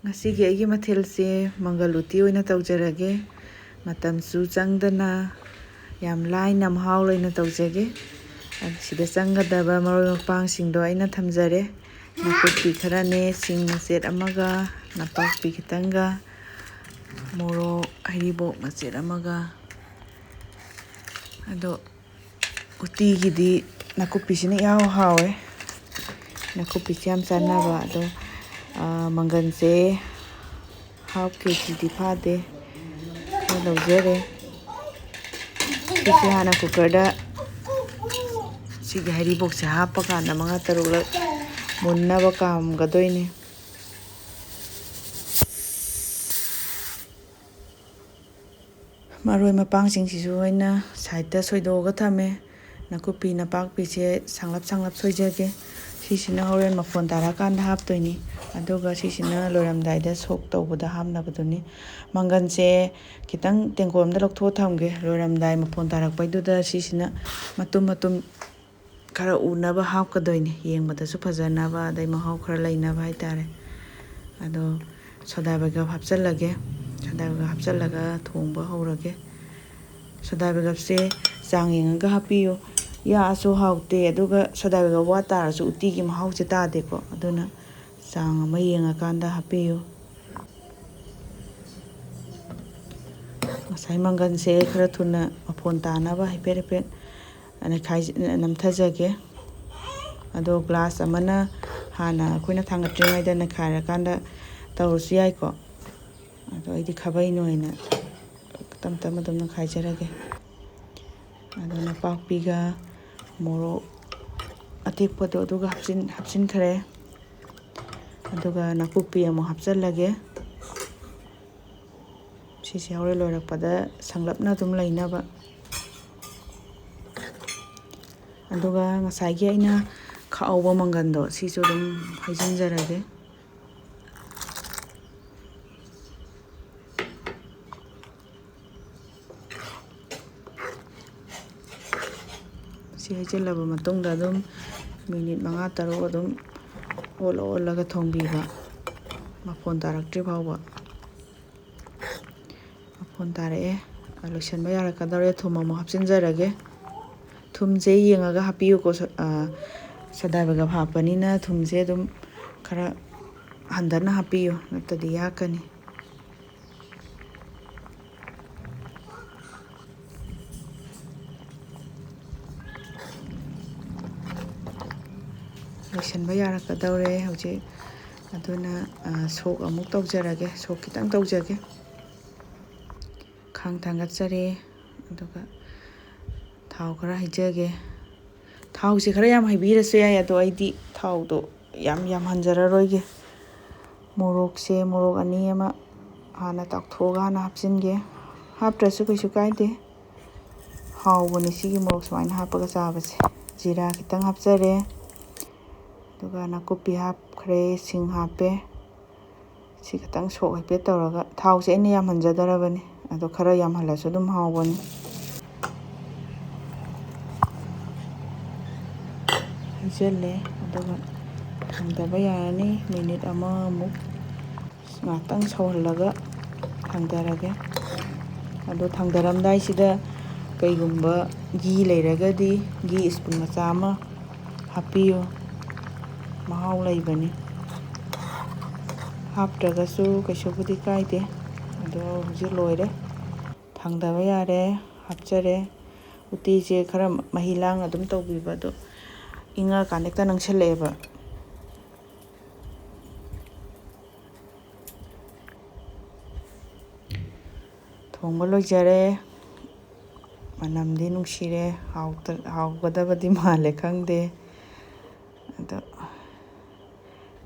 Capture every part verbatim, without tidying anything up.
ꯉꯁꯤꯒꯤ ꯑꯩꯒꯤ ꯃꯊꯦꯜꯁꯦ ꯃꯪꯒꯜ ꯎꯇꯤ ꯑꯣꯏꯅ ꯇꯧꯖꯔꯒꯦ꯫ ꯃꯇꯝꯁꯨ ꯆꯪꯗꯅ ꯌꯥꯝ ꯂꯥꯏꯅ ꯃꯍꯥꯎ ꯂꯩꯅ ꯇꯧꯖꯒꯦ꯫ ꯁꯤꯗ ꯆꯪꯒꯗꯕ ꯃꯔꯣꯏ ꯃꯄꯥꯡꯁꯤꯡꯗꯣ ꯑꯩꯅ ꯊꯝꯖꯔꯦ꯫ ꯅꯥꯀꯨꯞꯄꯤ ꯈꯔꯅꯦ, ꯁꯤꯡ ꯃꯆꯦꯠ ꯑꯃꯒ, ꯅꯄꯥꯛꯄꯤ ꯈꯤꯇꯪꯒ, ꯃꯣꯔꯣꯛ, ꯍꯩꯔꯤꯕꯣꯞ ꯃꯆꯦꯠ ꯑꯃꯒ꯫ ꯑꯗꯣ ꯎꯇꯤꯒꯤꯗꯤ ꯅꯥꯀꯨꯞꯄꯤꯁꯤꯅ ꯏꯍꯥꯎ ꯍꯥꯎꯋꯦ꯫ ꯅꯥꯀꯨꯞꯄꯤꯁꯦ ꯌꯥꯝ ꯆꯥꯟꯅꯕ꯫ ꯑꯗꯣ, ꯑꯥ, ꯃꯪꯒꯟꯁꯦ half KGꯗꯤ ꯐꯥꯗꯦ, ꯈꯔ ꯂꯧꯖꯔꯦ꯫ ꯁꯤꯁꯦ ꯍꯥꯟꯅ cookerꯗ ꯁꯤꯒꯤ ꯍꯩꯔꯤꯕꯣꯞꯁꯦ ꯍꯥꯞꯄ ꯀꯥꯟꯗ ꯃꯉꯥ ꯇꯔꯨꯛꯂꯛ ꯃꯨꯟꯅꯕ ꯀꯥꯝꯒꯗꯣꯏꯅꯦ꯫ ꯃꯔꯣꯏ ꯃꯄꯥꯡꯁꯤꯡꯁꯤꯁꯨ ꯑꯩꯅ sideꯇ ꯁꯣꯏꯗꯣꯛꯑꯒ ꯊꯝꯃꯦ꯫ ꯅꯥꯀꯨꯞꯄꯤ ꯅꯄꯥꯛꯄꯤꯁꯦ ꯁꯥꯡꯂꯞ ꯁꯥꯡꯂꯞ ꯁꯣꯏꯖꯒꯦ꯫ ꯁꯤꯁꯤꯅ ꯍꯣꯔꯦꯟ ꯃꯐꯣꯟ ꯇꯥꯔꯀꯥꯟꯗ ꯍꯥꯞꯇꯣꯏꯅꯤ꯫ ꯑꯗꯨꯒ ꯁꯤꯁꯤꯅ ꯂꯣꯏꯔꯝꯗꯥꯏꯗ ꯁꯣꯛ ꯇꯧꯕꯗ ꯍꯥꯞꯅꯕꯗꯨꯅꯤ꯫ ꯃꯪꯒꯟꯁꯦ ꯈꯤꯇꯪ ꯇꯦꯡꯀꯣꯠ ꯑꯃꯗ ꯂꯧꯊꯣꯛꯑ ꯊꯝꯒꯦ꯫ ꯂꯣꯏꯔꯝꯗꯥꯏ ꯃꯐꯣꯟ ꯇꯥꯔꯛꯄꯩꯗꯨꯗ ꯁꯤꯁꯤꯅ ꯃꯇꯨꯝ ꯃꯇꯨꯝ ꯈꯔ ꯎꯅꯕ ꯍꯥꯞꯀꯗꯣꯏꯅꯤ, ꯌꯦꯡꯕꯗꯁꯨ ꯐꯖꯅꯕ, ꯑꯗꯩ ꯃꯍꯥꯎ ꯈꯔ ꯂꯩꯅꯕ ꯍꯥꯏꯇꯥꯔꯦ꯫ ꯑꯗꯣ soda ꯕꯥꯏꯒꯞ ꯍꯥꯞꯆꯜꯂꯒꯦ꯫ Soda ꯕꯥꯏꯒꯞ ꯍꯥꯞꯆꯜꯂꯒ ꯊꯣꯡꯕ ꯍꯧꯔꯒꯦ꯫ Soda ꯕꯥꯏꯒꯞꯁꯦ ꯆꯥꯡ ꯌꯦꯡꯉꯒ ꯍꯥꯞꯄꯤꯌꯨ꯫ ꯌꯥꯛꯑꯁꯨ ꯍꯥꯎꯇꯦ, ꯑꯗꯨꯒ soda ꯕꯥꯏꯒꯞ ꯋꯥꯠ ꯇꯥꯔꯁꯨ ꯎꯇꯤꯒꯤ ꯃꯍꯥꯎꯁꯦ ꯇꯥꯗꯦꯀꯣ꯫ ꯑꯗꯨꯅ ꯆꯥꯡ ꯑꯃ ꯌꯦꯡꯉꯀꯥꯟꯗ ꯍꯥꯞꯄꯤꯌꯨ꯫ ꯉꯁꯥꯏ ꯃꯪꯒꯟꯁꯦ ꯈꯔ ꯊꯨꯅ ꯃꯐꯣꯟ ꯇꯥꯅꯕ ꯍꯥꯏꯐꯦꯠ ꯍꯥꯏꯐꯦꯠ ꯅꯩꯈꯥꯏ-, ꯅꯝꯊꯖꯒꯦ꯫ ꯑꯗꯣ glass ꯑꯃꯅ ꯍꯥꯟꯅ ꯑꯩꯈꯣꯏꯅ ꯊꯥꯡꯒꯠꯇ꯭ꯔꯤꯉꯩꯗ ꯅꯩꯈꯥꯏꯔꯀꯥꯟꯗ ꯇꯧꯔꯁꯨ ꯌꯥꯏꯀꯣ꯫ ꯑꯗꯣ ꯑꯩꯗꯤ ꯈꯥꯕꯩꯅ ꯑꯣꯏꯅ ꯇꯞ ꯇꯞꯅ ꯑꯗꯨꯝ ꯅꯩꯈꯥꯏꯖꯔꯒꯦ꯫ ꯑꯗꯣ ꯅꯄꯥꯛꯄꯤꯒ ꯃꯣꯔꯣꯛ ꯑꯇꯦꯛꯄꯗꯣ ꯑꯗꯨꯒ ꯍꯥꯞꯆꯤꯟ-, ꯍꯥꯞꯆꯤꯟꯈ꯭ꯔꯦ꯫ ꯑꯗꯨꯒ ꯅꯥꯀꯨꯞꯄꯤ ꯑꯃꯨꯛ ꯍꯥꯞꯆꯜꯂꯒꯦ꯫ ꯁꯤꯁꯦ ꯍꯣꯔꯦꯟ ꯂꯣꯏꯔꯛꯄꯗ ꯁꯪꯂꯞꯅ ꯑꯗꯨꯝ ꯂꯩꯅꯕ꯫ ꯑꯗꯨꯒ ꯉꯁꯥꯏꯒꯤ ꯑꯩꯅ ꯈꯥꯛꯍꯧꯕ ꯃꯪꯒꯟꯗꯣ ꯁꯤꯁꯨ ꯑꯗꯨꯝ ꯍꯩꯖꯤꯟꯖꯔꯒꯦ꯫ ꯁꯤ ꯍꯩꯖꯤꯜꯂꯕ ꯃꯇꯨꯡꯗ ꯑꯗꯨꯝ minute ꯃꯉꯥ ꯇꯔꯨꯛ ꯑꯗꯨꯝ ꯑꯣꯠꯂ ꯑꯣꯠꯂꯒ ꯊꯣꯡꯕꯤꯕ꯫ ꯃꯐꯣꯟ ꯇꯥꯔꯛꯇ꯭ꯔꯤ ꯐꯥꯎꯕ꯫ ꯃꯐꯣꯟ ꯇꯥꯔꯛꯑꯦ꯫ ꯂꯣꯏꯁꯤꯟꯕ ꯌꯥꯔꯛꯀꯗꯧꯔꯦ꯫ ꯊꯨꯝ ꯑꯃꯨꯛ ꯍꯥꯞꯆꯤꯟꯖꯔꯒꯦ꯫ ꯊꯨꯝꯁꯦ ꯌꯦꯡꯉꯒ ꯍꯥꯞꯄꯤꯌꯨꯀꯣ꯫ ꯁ-, ꯑ, ꯁꯣꯗꯥ ꯕꯥꯏꯒꯞ ꯍꯥꯞꯄꯅꯤꯅ ꯊꯨꯝꯁꯦ ꯑꯗꯨꯝ ꯈꯔ ꯍꯟꯊꯅ ꯍꯥꯞꯄꯤꯌꯨ, ꯅꯠꯇ꯭ꯔꯗꯤ ꯌꯥꯛꯀꯅꯤ꯫ ꯂꯣꯏꯁꯤꯟꯕ ꯌꯥꯔꯛꯀꯗꯧꯔꯦ ꯍꯧꯖꯤꯛ꯫ ꯑꯗꯨꯅ, ꯑ, ꯁꯣꯛ ꯑꯃꯨꯛ ꯇꯧꯖꯔꯒꯦ꯫ ꯁꯣꯛ ꯈꯤꯇꯪ ꯇꯧꯖꯒꯦ꯫ ꯈꯥꯡ ꯊꯥꯡꯒꯠꯆꯔꯦ꯫ ꯑꯗꯨꯒ ꯊꯥꯎ ꯈꯔ ꯍꯩꯖꯒꯦ꯫ ꯊꯥꯎꯁꯦ ꯈꯔ ꯌꯥꯝ ꯍꯩꯕꯤꯔꯁꯨ ꯌꯥꯏ, ꯑꯗꯣ ꯑꯩꯗꯤ ꯊꯥꯎꯗꯣ ꯌꯥꯝ ꯌꯥꯝꯍꯟꯖꯔꯔꯣꯏꯒꯦ꯫ ꯃꯣꯔꯣꯛꯁꯦ, ꯃꯣꯔꯣꯛ ꯑꯅꯤ ꯑꯃ ꯍꯥꯟꯅ ꯇꯥꯎꯊꯣꯛꯑꯒ ꯍꯥꯟꯅ ꯍꯥꯞꯆꯤꯟꯒꯦ꯫ ꯍꯥꯞꯇ꯭ꯔꯁꯨ ꯀꯩꯁꯨ ꯀꯥꯏꯗꯦ꯫ ꯍꯥꯎꯕꯅꯦ ꯁꯤꯒꯤ ꯃꯣꯔꯣꯛ ꯁꯨꯃꯥꯏꯅ ꯍꯥꯞꯄꯒ ꯆꯥꯕꯁꯦ꯫ ꯖꯤꯔꯥ ꯈꯤꯇꯪ ꯍꯥꯞꯆꯔꯦ꯫ ꯑꯗꯨꯒ ꯅꯥꯀꯨꯞꯄꯤ ꯍꯥꯞꯈ꯭ꯔꯦ, ꯁꯤꯡ ꯍꯥꯞꯄꯦ꯫ ꯁꯤ ꯈꯤꯇꯪ ꯁꯣꯛ ꯍꯥꯏꯐꯦꯠ ꯇꯧꯔꯒ, ꯊꯥꯎꯁꯦ ꯑꯩꯅ ꯌꯥꯝꯍꯟꯖꯗꯔꯕꯅꯤ, ꯑꯗꯣ ꯈꯔ ꯌꯥꯝꯍꯜꯂꯁꯨ ꯑꯗꯨꯝ ꯍꯥꯎꯕꯅꯤ꯫ ꯍꯩꯖꯤꯜꯂꯦ, ꯑꯗꯨꯒ ꯊꯥꯡꯗꯕ ꯌꯥꯔꯅꯤ꯫ ꯃꯤꯅꯤꯠ ꯑꯃꯃꯨꯛ ꯉꯥꯛꯇꯪ ꯁꯧꯍꯜꯂꯒ ꯊꯥꯡꯗꯔꯒꯦ꯫ ꯑꯗꯣ ꯊꯥꯡꯗꯔꯝꯗꯥꯏꯁꯤꯗ ꯀꯩꯒꯨꯝꯕ ꯘꯤ ꯂꯩꯔꯒꯗꯤ ꯘꯤ ꯁ꯭ꯄꯨꯟ ꯃꯆꯥ ꯑꯃ ꯍꯥꯞꯄꯤꯌꯨ, ꯃꯍꯥꯎ ꯂꯩꯕꯅꯤ꯫ ꯍꯥꯞꯇ꯭ꯔꯒꯁꯨ ꯀꯩꯁꯨꯕꯨꯗꯤ ꯀꯥꯏꯗꯦ꯫ ꯑꯗꯣ ꯍꯧꯖꯤꯛ ꯂꯣꯏꯔꯦ, ꯊꯥꯡꯗꯕ ꯌꯥꯔꯦ, ꯍꯥꯞꯆꯔꯦ꯫ ꯎꯇꯤꯁꯦ ꯈꯔ ꯃꯍꯤ ꯂꯥꯡ ꯑꯗꯨꯝ ꯇꯧꯕꯤꯕ, ꯑꯗꯣ ꯏꯪꯉꯛꯑꯀꯥꯟꯗ ꯍꯦꯛꯇ ꯅꯪꯁꯜꯂꯛꯑꯦꯕ꯫ ꯊꯣꯡꯕ ꯂꯣꯏꯖꯔꯦ꯫ ꯃꯅꯝꯗꯤ ꯅꯨꯡꯁꯤꯔꯦ꯫ ꯍꯥꯎꯇ-, ꯍꯥꯎꯒꯗꯕꯗꯤ ꯃꯥꯜꯂꯦ, ꯈꯪꯗꯦ꯫ ꯑꯗꯣ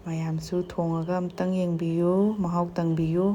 ꯃꯌꯥꯝꯁꯨ ꯊꯣꯡꯉꯒ ꯑꯝꯇꯪ ꯌꯦꯡꯕꯤꯌꯨ, ꯃꯍꯥꯎ ꯇꯪꯕꯤꯌꯨ꯫